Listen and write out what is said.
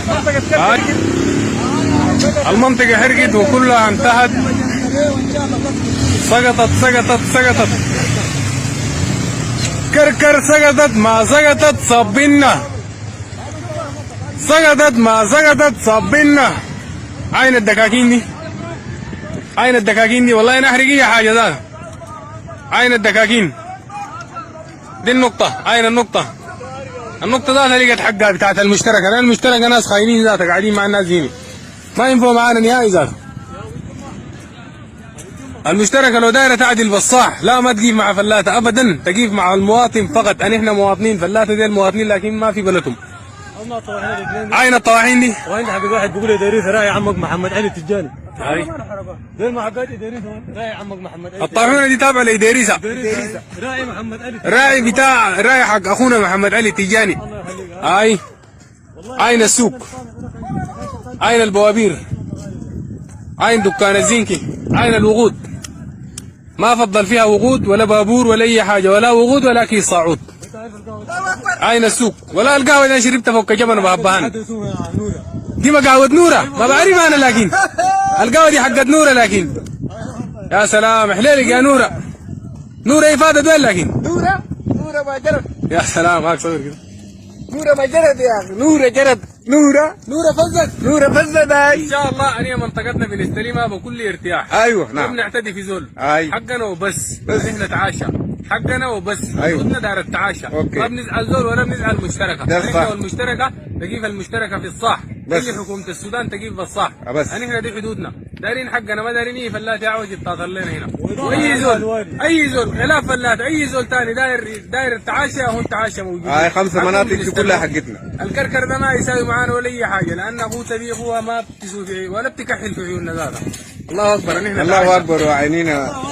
حرقت. المنطقة حرقت وكلها انتهت. سقطت سقطت سقطت. كركر سقطت ما سقطت صبنا. سقطت ما سقطت صبنا. عين الدكاكين دي، عين الدكاكين دي، والله نحرق اي حاجة ذات. عين الدكاكين دي النقطة، عين النقطة، النقطة ذاتها لقت حقها بتاعت المشتركة، لأن المشتركة ناس خاينين ذاتها، قاعدين مع الناس هنا ما ينفعوا معانا نهائي ذاته. المشتركة لو دايرة تعدل بالصح، لا ما تقيف مع فلاتة أبدا، تقيف مع المواطن فقط. أن احنا مواطنين، فلاتة ديل مواطنين لكن ما في بلدهم. عين الطواحين دي. وعند حق واحد بيقول دايرين راعي عمك محمد علي التجاني. هاي. ديل ما حقاتي دايرين راعي عمك محمد علي. الطاحونة دي تابعة لإدريسة. دايرين راعي محمد علي. راعي بتاع راعي حق أخونا محمد علي التجاني. الله يخليك. هاي عين السوق، عين البوابير، عين دكان الزنكي، عين الوقود. ما فضل فيها وقود ولا بابور ولا اي حاجه، ولا وقود ولا كيس صاعود. عين السوق ولا القهوة اللي انا شربتها فوق جبل بهبهان. دي ما قهوة نوره، ما بعرفها انا، لكن القهوة دي حقت نوره. لكن يا سلام حليلك يا نوره. نوره افاده دول لكن نورة، نورة ما جرت. يا سلام، هاك صور كده. نورة ما جرت يا اخي، نورة جرت، نورة. نوره فزت. نورة فزت. هاي. ان شاء الله أني منطقتنا بنستلمها بكل ارتياح. ايوه. ما نعم. بنعتدي في زول. أي. حقنا وبس. بس. نحن نتعاشى حقنا وبس. أيوة. حدودنا دار التعاشى. okay. ما بنزعل زول ولا بنزعل مشتركة. ده نحن الصح. والمشتركه تقيف المشتركة في الصح. بس. تجي حكومة السودان تقيف بالصح. بس. نحن دي حدودنا، دارين حقنا، ما دارين اي فلات يعوج يتاطر لنا هنا. واي زول، اي زول خلاف فلات، اي زول ثاني داير التعاشى، هو التعاشى موجود. هاي خمسة حقهم مناطق دي بنستلمه. كلها حقتنا. الكركر ده ما يساوي معانا ولا اي حاجه، لان اخوته دي اخوها ما بتسوي في ولا بتكحل في عيوننا ذاتها. الله اكبر، نحن الله نتعاشى. اكبر وعينينا.